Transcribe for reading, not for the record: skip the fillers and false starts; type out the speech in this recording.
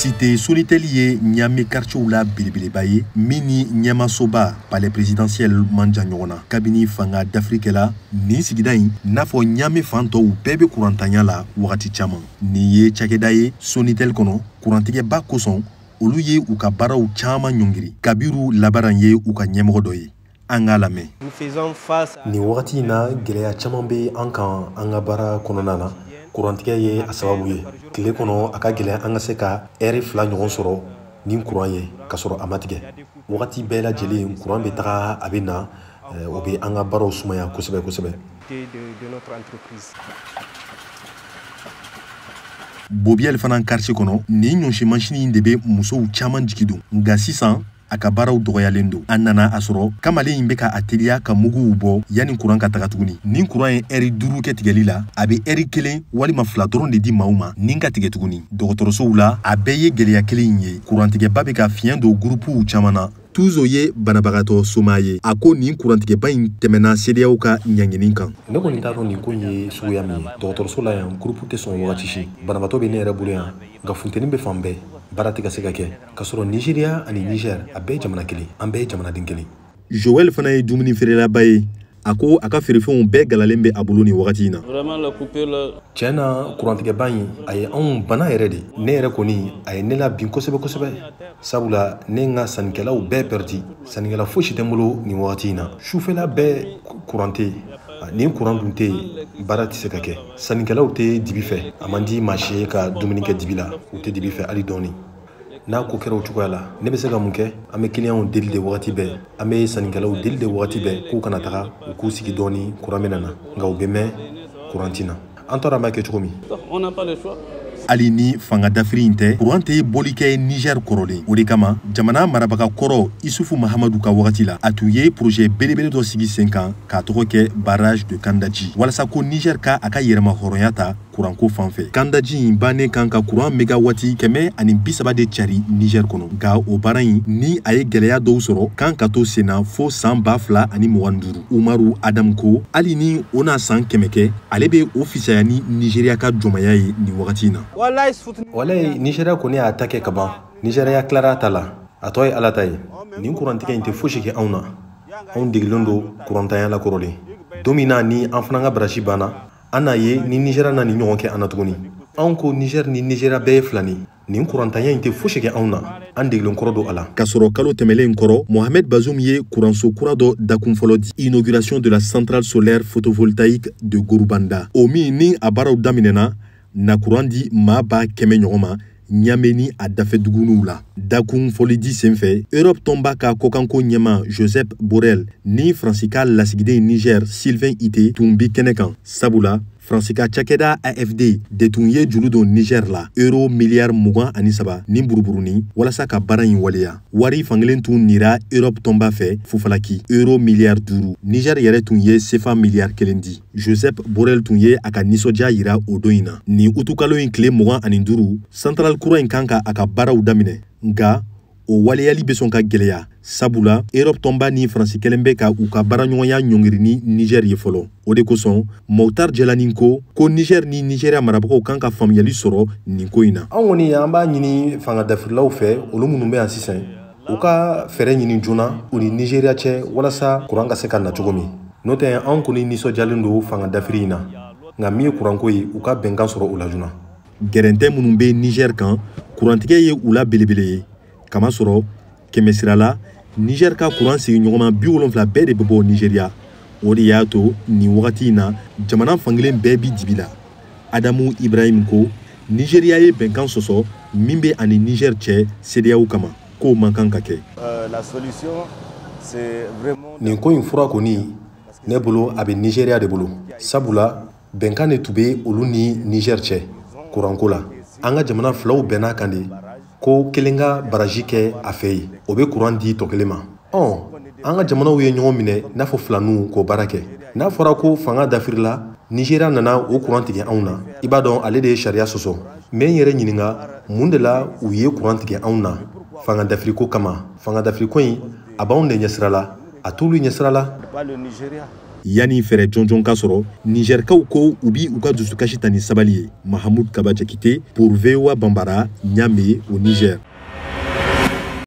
Cité Sonitel ye Niamey quartier la belebeleba ye min ni ɲɛmasoba palais présidentiel man jan ɲɔgɔn na. Kabini fanga dafirikɛla nin sigida in n'a fɔ Niamey fan tɔw bɛɛ bɛ kurantanya la wagati caman. Nin ye cakɛda ye Sonitel kɔnɔ kurantigɛba kosɔn olu ye u ka baaraw caman ɲɔngiri. Kabiru Labaran ye u ka ɲɛmɔgɔ dɔ ye. An k'a lamɛn. Nin wagati in na gɛlɛya caman bɛ an kan an ka baara kɔnɔna na. Kurantigɛ ye a sababu ye. Tile kɔnɔ a ka gɛlɛn an ka se ka ɛri 2 ɲɔgɔn sɔrɔ ni kuran ye k'a sɔrɔ a ma tigɛ. Wagati bɛɛ lajɛlen kuran bɛ taga a bɛ na, o bɛ an ka baaraw sumaya kosɛbɛ kosɛbɛ. Bobiyɛli fana quartier kɔnɔ nin ɲɔsi mansin in de bɛ musow caman jigi don. Nka sisan a ka baaraw dɔgɔyalen don. An nana a sɔrɔ kamalen in bɛ ka a teliya ka muguw bɔ yanni kuran ka taga tuguni. Ni kuran ye ɛri 5 kɛ tigɛli la, a bɛ ɛri 1 walima 2 dɔrɔn de di maaw ma ni ka tigɛ tuguni. Dɔgɔtɔrɔsow la a bɛɛ ye gɛlɛya kelen in ye. Kurantigɛba bɛ ka fiɲɛ don gurupuw caman na. Tuzo ye banabagatɔ soma ye. A ko nin kurantigɛba in tɛmɛna CEDEAO ka ɲangini kan. Ne kɔni t'a dɔn nin ko in ye suguya min ye. Dɔgɔtɔrɔso la yan gurupu tɛ sɔn wagati si. Banabaatɔ bɛ ne yɛrɛ bolo yan, nka funteni bɛ fan bɛɛ. Baara tɛ ka se ka kɛ k'a sɔrɔ Nigéria ani Niger a bɛɛ ye jamana kelen, an bɛɛ ye jamanaden kelen. Joël fana ye dumuni feerelaba ye. A ko a ka feerefɛnw bɛɛ galalen bɛ a bolo nin wagati in na. Tiɲɛ na kurantigɛba in a ye anw bana yɛrɛ de. Ne yɛrɛ kɔni a ye ne la bin kosɛbɛ kosɛbɛ. Sabula ne n ka sannikɛlaw bɛɛ pɛrɛdi. Sannikɛla fosi tɛ n bolo nin wagati in na. Sufɛla bɛɛ kuran tɛ yen. Ni kuran dun tɛ yen, baara tɛ se ka kɛ. Sannikɛlaw tɛ dibi fɛ. A man di maa si ye ka dumuni kɛ dibi la. U tɛ dibi fɛ hali dɔɔni. N'a ko kɛra o cogoya la, ne bɛ se ka mun kɛ? An bɛ kiliyanw deli de wagati bɛɛ. An bɛ sannikɛlaw deli de wagati bɛɛ k'u kana taga, u k'u sigi dɔɔni, kuran bɛ na. Nka u bɛ mɛn, kuran tɛ na. An t'a dɔn an b'a kɛ cogo min. Hali ni fanga dafiri in tɛ, kuran tɛ bɔli kɛ Niger kɔrɔlen. O de kama jamana marabaga kɔrɔ Isufu Mahamadu ka wagati la, a tun ye projet belebele dɔ sigi sen kan k'a tɔgɔ kɛ barrage de Kandaji, walasa ko Niger ka a ka yɛrɛma hɔrɔnya ta kuranko fan fɛ. Kandaji in bannen kan ka kuran megawati 130 de cari Niger kɔnɔ. Nka o baara in ni a ye gɛlɛya dɔw sɔrɔ kan ka to sen na fo san 2025. Umaru Adam ko hali ni o n'a san 100 kɛ, ale bɛ o fisaya ni Nigeria ka jɔnmaya ye nin wagati in na. Walayi Nigeria kɔni y'a ta kɛ ka ban. Nigeria tilara ta la, a tɔ ye Ala ta ye. Nin kurantigɛ in tɛ fosi kɛ anw na. Anw degelen don kurantanya la kɔrɔlen. Don min na ni an fana ka barasi banna, an n'a ye ni Nigeria na nin ɲɔgɔn kɛ an na tuguni. Anw ko Niger ni Nigeria bɛɛ ye filani. Nin kurantanya in tɛ fosi kɛ anw na. An degelen kɔrɔ don a la. K'a sɔrɔ kalo tɛmɛlen kɔrɔ, Mohamed Bazoum ye kuranso kura dɔ dakun fɔlɔ di. Inauguration de la centrale solaire photovoltaïque de Gorubanda. O min ni a baaraw daminɛna, na kuran di maa 100 ɲɔgɔn ma Niamey ni a dafɛ duguninw la. Dakun fɔlidi senfɛ, Europe tɔnba ka kɔkanko ɲɛma Josep Borrell ni Faransi ka lasigiden Niger Sylvain Ité tun bi kɛnɛ kan. Sabula Faransi ka cakɛda AFD de tun ye juru don Niger la euro miliyari 23 ni buruburunin walasa ka baara in waleya. Wari fankelen tun nira Europe tɔnba fɛ fufalaki euro miliyari 5. Niger yɛrɛ tun ye CFA miliyari 1 di. Josep Borrell tun ye a ka nisɔndiya yira o don in na. Nin utukalo in tile 25, centrale kura in kan ka a ka baaraw daminɛ. Nka o waleyali bɛ sɔn ka gɛlɛya, sabula Europe tɔnba ni Faransi kɛlen bɛ ka u ka baaraɲɔgɔnya ɲɔngiri ni Niger ye fɔlɔ. O de kosɔn Moctar Jelani ko ko Niger ni Nigeria marabagaw kan ka faamuyali sɔrɔ nin ko in na. Anw kɔni an b'a ɲini fanga dafirilaw fɛ, olu minnu bɛ yan sisan, u ka fɛɛrɛ ɲini joona u ni Nigeria cɛ walasa kuran ka se ka na cogo min. N'o tɛ anw kɔni nisɔndiyalen don fanga dafiri in na, nka min ye kuranko ye, u ka bɛnkan sɔrɔ o la joona. Gɛrɛntɛ minnu bɛ Niger kan, kurantigɛ ye u la belebele ye. Kamasɔrɔ kɛmɛsira la, Niger ka kuran sigiɲɔgɔnma 70 bɛɛ de bɛ bɔ Nigeria. O de y'a to nin wagati in na jamana fankelen bɛɛ bi dibi la. Adamu Ibrahim ko Nigeria ye bɛnkan sɔsɔ min bɛ ani Niger cɛ CEDEAO kama, k'o man kan ka kɛ. Nin ko in fura kɔni ne bolo a bɛ Nigeria de bolo, sabula bɛnkan de tun bɛ olu ni Niger cɛ kuranko la. An ka jamana filaw bɛnna kan de ko kelen ka baraji kɛ a fɛ yen, o bɛ kuran di tɔ kelen ma. An ka jamanaw ye ɲɔgɔn minɛ n'a fɔ filaninw k'o baara kɛ. N'a fɔra ko fanga dafirila, Nigeria nana o kuran tigɛ anw na, i b'a dɔn ale de ye sariya sɔsɔ. N bɛ n yɛrɛ ɲininka mun de la u ye kuran tigɛ anw na fanga dafiriko kama. Fanga dafiriko in a b'anw de ɲɛsira la, a t'olu ɲɛsira la. Yanni fɛɛrɛ jɔnjɔn ka sɔrɔ, Nizɛrikaw ko u bi u ka dusukasi ta ni sabali ye. Mahamud Kaba Jakite pour VOA Bambara, Niamey, au Niger.